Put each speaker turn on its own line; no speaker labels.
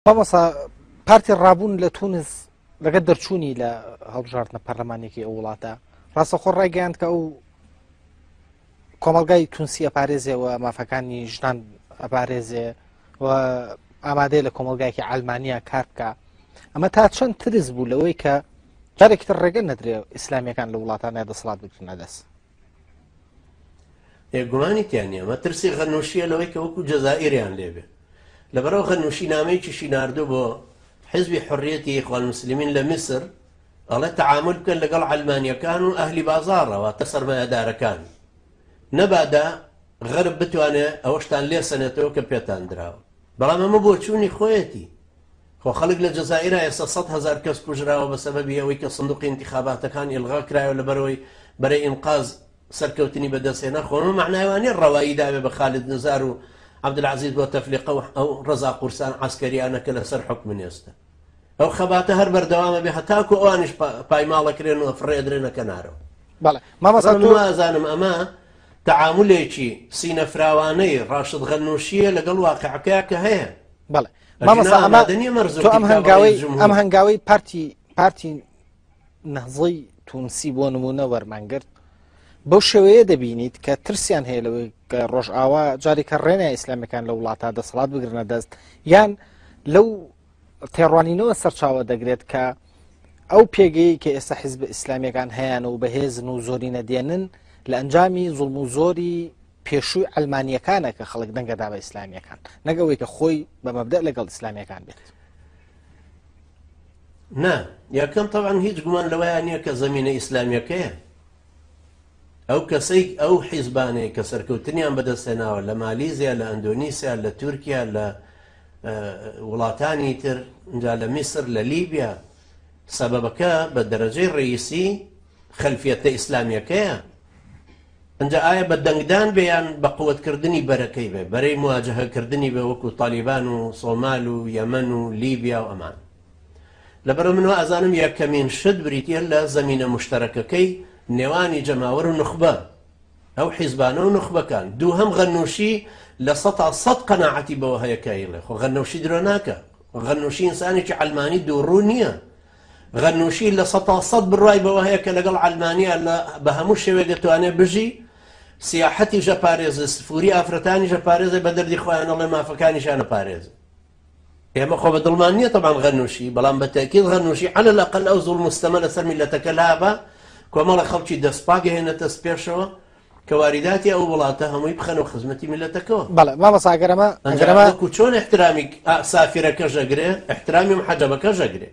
مامۆستا پارتی ڕابوون لە تونس لەگەڵ دەرچوونی لە هەڵبژاردنە پەرلەمانێکی ئەو وڵاتە ڕاستەخۆ ڕایگەیاند کە ئەو کۆمەلگای تونسی ئەپارێزێ و مافەکانی ژنان ئەپارێزێ و ئامادەیە لە کۆمەلگایکی ئەلمانیا کار بکە ئەمە تا چەند ترس بوو لەوەی کە جارێکی تر ڕێگە نەدرێ ئیسلامیەکان لە وڵاتانە دەسەڵات بگرنە دەست.
ئێ گومانی تیا نییە ئەمە ترسی غەنووشییە لەوەی کە وەکو جەزائیریان لێ بێ. لەبەرئەوە غەنووشی نامەیەکیشی ناردوو بۆ حزبی حوڕیەتی ئیخوان موسلمین لە میسر ئەڵێ تەعامول بکەن لەگەڵ عەلمانیەکان و ئەهلی بازاڕە واتە سەرمایەدارەکان نەبادا غەرب بتوانێ ئەوەشتان لێ سەنێتەوە کە پێتان دراوە. بەڵام ئەمە بۆچوونی خۆیەتی. خۆ خەڵک لە جەزائیرا ئێستا 100,000 کەس کوژراوە بە سەبەبی ئەوەی کە سندوقی ئینتیخاباتەکان ئیلغا کرایەوە لەبەرئەوەی بەرەی ئینقاز سەرکەوتنی بەدەستهێنا. خۆ ئەمە مەعنای وا نییە ڕەوایی داوێ بە خالد نزار و عەبدولعەزیز بۆتەفلیقە و ئەو ڕەزا قورسان عەسکەریانە کە لەسەر حوکمن ئێستا. ئەو خەباتە هەر بەردەوامە بێ هەتاکو ئەوانیش پایماڵەکرێن و فڕێدرێنە کەنارەوە.
بەڵێ مامۆستا
تۆ ئازانم ئەمە تەعامولێکی سینەفراوانەی ڕاشد غەنووشییە لەگەڵ واقعەکەیا کە هەیە.
بەڵێ مامۆستا ئەمە تۆ ئەم هەنگاوەی ئەم هەنگاوەی پارتی پارتی نەهزەی تونسی بۆ نمونە وەرمانگرت بەو شێوەیە دەبینیت کە ترسیان هەیە لەوەی کە ڕۆژئاوا جارێکە ڕێنە ئیسلامیەکان لە وڵاتە دەسەڵات بگرنە دەست یان لەو تێڕوانینەوە سەرچاوە دەگرێت کە ئەو پێگەی کە ئێستا حیزب ئیسلامیەکان هەیان و بەهێزن و زۆری نەدێنن لە ئەنجامی زوڵم و زۆری پێشووی ئەلمانیەکانە کە خەڵک دەنگەدا بە ئیسلامیەکان نەگەوەی کە خۆی بە مەبدە لەگەڵ ئیسلامیەکان بێت.
نا یەکەم تەبعەن هیچ گومان لەوەیا نییە کە زەمینە ئیسلامیەکەیە ئەو کەسەی ئەو حیزبانەی کە سەرکەوتنیان بەدەستهێناوە لە مالیزیا لە ئەندۆنیسیا لە تورکیا لە وڵاتانی تر اینجا لە میسر لە لیبیا سەبەبەکە بە دەرەجەی ڕئیسی خەلفیەتە ئیسلامیەکەیە ئینجا ئایا بە دەنگدان بێ یان بە قوتکردنی بەرەکەی بێ بەرەی مواجهەکردنی بێ وەکو تالیبان و سۆمال و یەمەن و لیبیا و ئەمان لەبەرئەوە من وا ئەزانم یەکەمین شت بریتیە لە زەمینە موشتەرەکەکەی نێوانی جەماوەر و نوخبە، ئەو حیزبانە و نوخبەکان. دووهەم غەنووشی 100% قەناعەتی بەوە هەیە کە ئەیڵێ. خۆ غەنووشی درۆ ناکا. غەنووشی ئینسانێکی عەلمانی دووڕوو نییە. غەنووشی 100% بڕوای بەوە هەیە کە لەگەڵ عەلمانییە لە بە هەموو شێوەیەک دەتوانێ بژی، سیاحەتیش ئەپارێزێ، سفوری ئافرەتانیش ئەپارێزێ، بە دەردی خۆیان ئەڵێ مافەکانیشیان ئەپارێزێ. ئێمە خۆ بە دڵمان نییە تەبان غەنووشی، بەڵام بە تەئکید غەنووشی عەلە الأقل ئەو زوڵم و ستەمە لەسەر میللەتەکە لابا، کۆمەڵە خەڵکی دەستپاک هێنێتە پێشەوە کە واریداتی ئەو وڵاتە هەمووی بخەنەوە خزمەتی میللەتەکەوە.
بەڵێ مامۆستا ئەگەر ئەمە
ئەگەر ئەمە وەکوو چۆن ئیحترامی سافیرەکەش ئەگرێ، ئیحترامی محەجەبەکەش ئەگرێ.